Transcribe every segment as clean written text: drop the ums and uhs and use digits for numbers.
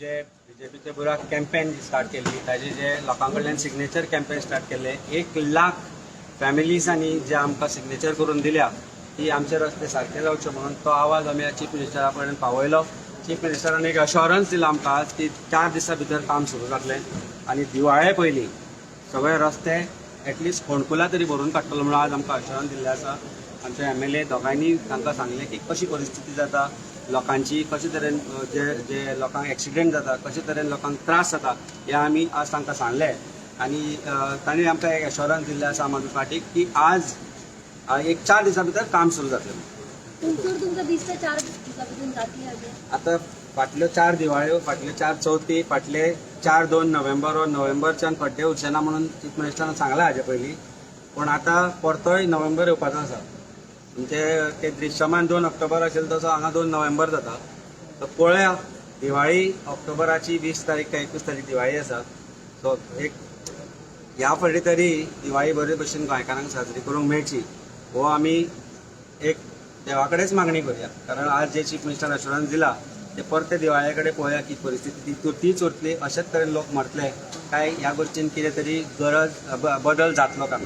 जे बीजेपीचे बुराक campaign start केल्ली, ताजे जे लोकां कडल्यान सिग्नेचर कॅम्पेन स्टार्ट केल्ले, 1 लाख फॅमिलीजांनी जे आमकां सिग्नेचर करून दिल्या ती आमचे रस्ते सारके जावचे म्हणून, तो आवाज आमी चीफ मिनिस्टरा कडेन पावयलो. चीफ मिनिस्टरान एक अशोरन्स दिला आमकां की 4 दिसां भितर काम सुरू जातलें आनी दिवाळे पयलीं सगळे रस्ते एटलिस्ट फोंडकुलां तरी भरून काडटलो म्हणून आज आमकां अशोरन्स दिल्लें आसा. आमचे एमएलए दोगांयनी तांकां सांगलें की कशी परिस्थिती जाता लोकांची, कशे तरेन जे जे लोकांक एक्सिडेंट जाता, कशे तरेन लोकांक त्रास जाता, हें आमी आज तांकां सांगलें. आनी तांणी आमकां एक एश्योरन्स दिल्लें आसा आम आदमी पार्टीक की आज एक 4 दिसां भितर काम सुरू जातलें. तुमचोर तुमकां दिसता 4 दिसां भितर जातली अशें? आतां फाटल्यो चार दिवाळ्यो, फाटल्यो चार चवथी, फाटले चार दोन नोव्हेंबर हो नोव्हेंबरच्यान खड्डे उरचे ना म्हणून चीफ मिनिस्टरान सांगलां हाजे पयलीं, पूण आतां परतोय नोव्हेंबर येवपाचो आसा. म्हणजे ते दृश्यमान 2 ऑक्टोबर आशिल्लो तसो हांगा 2 नोव्हेंबर जाता. सो पळया, दिवाळी ऑक्टोबराची 20 तारीख काय 21 तारीख दिवाळी आसा. सो एक ह्या फावटी तरी दिवाळी बरे भशेन गोंयकारांक साजरी करूंक मेळची हो आमी एक देवा कडेच मागणी करूया, कारण आज जे चीफ मिनिस्टर अश्योरन्स दिला ते परते दिवाळे कडेन पळोवया की परिस्थिती ती तीच उरतली, अशेच तरेन लोक मरतले काय ह्या गोश्टीन कितें तरी गरज बदल जातलो काय.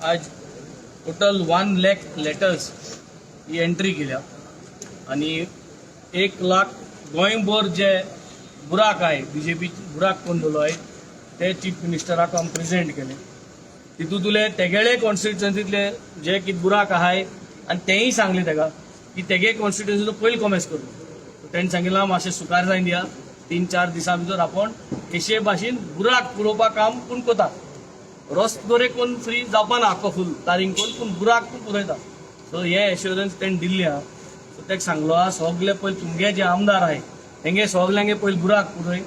आज टोटल 1 लॅक लेटर्स ही एंट्री केल्या आणि 1 लाख गोंयभर जे बुराक आहे, बीजेपी बुराक कोण दिलो आहे, ते चीफ मिनिस्टराक आमी प्रेझेंट केले. तितूंतले तेगेले कॉन्स्टिट्युएन्सीतले जे कितें बुराक आहाय आनी तेंय सांगले तेका की तेगे कॉन्स्टिट्युएन्सीचो पयलीं कॉमेस करूं. तेणें सांगिलां, मातशें सुकार जायन दिया, 3-4 दिसां भितर आपूण अशे भाशेन बुराक पुरोवपा काम पूण करता. रस्तो बरे कोण फ्री जावपा ना आख्खो फूल तारींग कोण, पूण बुराक तूं पुरयता. सो हे एश्योरन्स तेणें दिल्ली आहा. सो तेका सांगलो आहा, सगले पयलीं तुमगे जे आमदार आहाय तेंगे सगल्यांगे पयलीं बुराक पुरय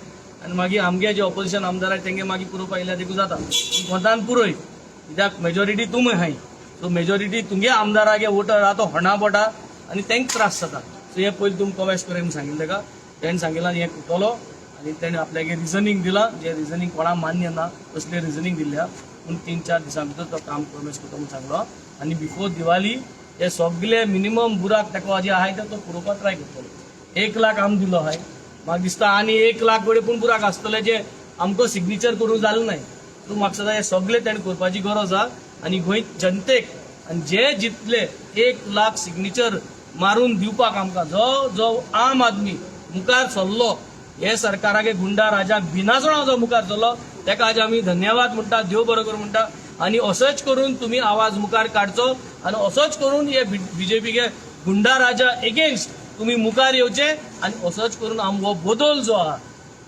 आनी मागीर आमगे जे ऑपोजिशन आमदार आहाय तेंगे मागीर पुरोवपा येयल्यार देखून जाता, पूण कोंतान पुरय, कित्याक मेजॉरिटी तुमी आहाय. सो मेजॉरिटी तुमगे आमदारागे वोटर आहा तो होणा पोटा आनी तेंक त्रास जाता. सो हे पयलीं तुमी कॉमेस कराय म्हणून सांगिल्लें तेका. तेणें सांगिलां हें करतलो आनी तेणें आपल्यागे रिजनींग दिलां, जे रिजनींग कोणाक मान्य ना तसलें रिजनींग दिल्लें आहा, पूण 3-4 दिसां भितर तो काम कॉमेस करता म्हणून सांगलो आनी बिफोर दिवाळी हे सगळे मिनिमम बुराक ताका जे आहाय ते तो पुरोवपाक ट्राय करतलो. 1 लाख आम दिलो आहाय, म्हाका दिसता आनी 1 लाख कडेन पूण बुराक आसतले जे आमकां सिग्नेचर करूंक जालें नाय. सो म्हाका दिसता हे सगळे तेणें करपाची गरज आहा आनी गोंय जनतेक आनी जे जितले 1 लाख सिग्नेचर मारून दिवपाक आमकां जो जो आम आदमी मुखार सरलो, हे सरकारागे गुंडा राजाक भिनासतना जो मुखार सरलो, तेका आज आमी धन्यवाद म्हणटा, देव बरो करूं म्हणटा. आनी असोच करून तुमी आवाज मुखार काडचो आनी असोच करून हे बीजेपीगे गुंडा राजा एगेन्स्ट तुमी मुखार येवचे आनी असोच करून आम हो बदल जो आहा,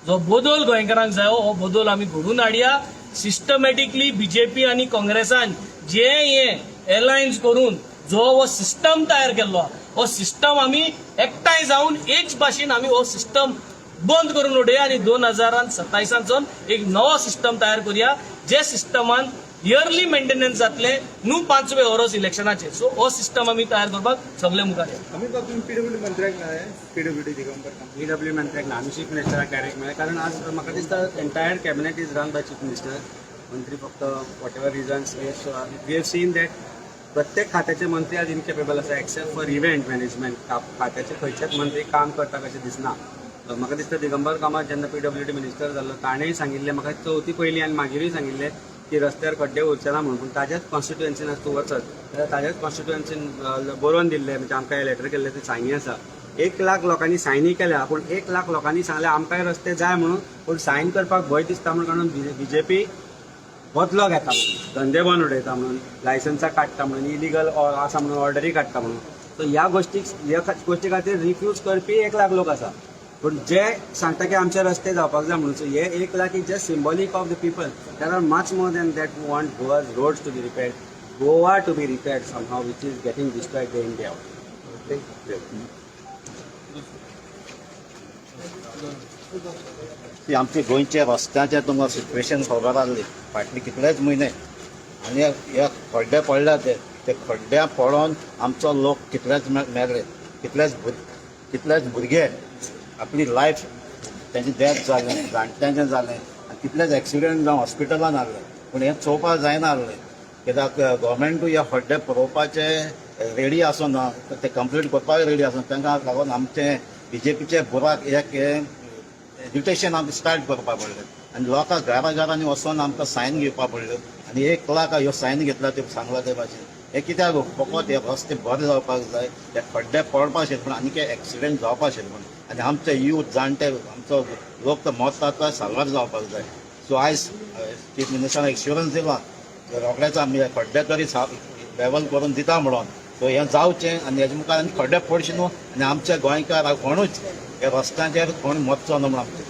जो बदल गोंयकारांक जायो, हो बदल आमी घडोवन हाडया. सिस्टमॅटिकली बीजेपी आनी काँग्रेसान जे हे एलायन्स करून जो हो सिस्टम तयार केल्लो आहा, हो सिस्टम आमी एकठांय जावन एक भाशेन आमी हो सिस्टम बंद करून उडया आनी 2027सान एक नवो सिस्टम तयार करूया, जे सिस्टमान इयरली मेंटेनन्स जातले, न्हू पांचवे वरस इलेक्शनाचे. सो हो सिस्टम आमी तयार करपाक सगळे मुखार या. अमित बाब, तुम्ही पीडब्ल्यू मंत्र्याक मेळ्ळे, पीडब्ल्यूडी दिगंबर कामत? पीडब्ल्यू मंत्र्याक ना, आमी चीफ मिनिस्टराक डायरेक्ट मेळ्ळे, कारण आज म्हाका दिसता entire cabinet is run by chief minister. मंत्री फक्त whatever reasons we have seen that प्रत्येक खात्याचे मंत्री आज इनकेपेबल आसा, एक्सेप्ट फॉर इव्हेंट मॅनेजमेंट खात्याचे खंयचेच मंत्री काम करता कशें दिसना. म्हाका दिसता दिगंबर कामत जेन्ना पीडब्ल्यूडी मिनिस्टर जाल्लो, ताणेंय सांगिल्लें म्हाका चवथी पयलीं आनी मागीरूय सांगिल्लें की रस्त्यार खड्डे उरचे ना म्हणून. पूण ताज्याच कॉन्स्टिट्युएन्सीन आज तूं वचत जाल्यार ताज्याच कॉन्स्टिट्युएन्सीन बरोवन दिल्लें, म्हणजे आमकां हे लेटर केल्लें, ते सायनी आसा. 1 लाख लोकांनी सायनी केल्या, पूण 1 लाख लोकांनी सांगलें आमकांय रस्ते जाय म्हणून, पूण सायन करपाक भंय दिसता म्हणून, कारण बीजेपी बदलो घेता म्हणून, धंदे बंद उडयता म्हणून, लायसन्सां काडटा म्हणून, इलिगल आसा म्हणून ऑर्डरी काडटा म्हणून. सो ह्या गोश्टी खातीर रिफ्यूज करपी 1 लाख लोक आसा, पूण जे सांगता की आमचे रस्ते जावपाक जाय म्हणून, सो हे 1 lakh is just symbolic of the people. There are much more than that want Goa's roads to be repaired, Goa to be repaired somehow, which is getting destroyed day in, day out. ती आमच्या गोंयच्या रस्त्याचें तुमकां situation खबर आहली फाटले कितलेच म्हयने आनी हे खड्डे पडल्या ते ते खड्ड्या पडोन आमचो लोक कितलेच मेले, कितलेच भुरगे आपली लायफ तेंचे डेथ जालें, जाणट्यांचें जालें आनी कितलेच एक्सिडंट जावन हॉस्पिटलान आहले, पूण हें चोवपाक जायना आहलें. कित्याक गोवोरमेंटूय हे खड्डे पुरोवपाचे रेडी आसना, ते कंप्लीट करपाक रेडी आसना. तांकां लागून आमचे बीजेपीचे बुराक एक एज्युटेशन आमकां स्टार्ट करपा पडलें आनी लोकांक घरा घरांनी वचोन आमकां सायन घेवपा पडल्यो आनी 1 लाख ह्यो सायन घेतला ते सांगला ते भाशेन. हे कित्याक फकत हे रस्ते बरे जावपाक जाय, हे खड्डे पडपाक शेत म्हण आनी एक्सिडेंट जावपाक शेत म्हण आनी आमचे यूथ जाणटे आमचो लोक तो मरतात तो साल्वार जावपाक जाय. सो आयज चीफ मिनिस्टरान एश्युरन्स दिला, रोखडेच आमी हे खड्डे तरी लेवल करून दिता म्हणून. सो हें जावचें आनी हेजे मुखार आनी खड्डे पडचे न्हू आनी आमच्या गोंयकार कोणूच हे रस्त्यांचेर कोण मरचो न्हू म्हण आमचें.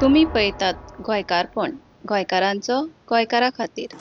तुमी पळयतात गोंयकारपण, गोंयकारांचो गोंयकारा खातीर.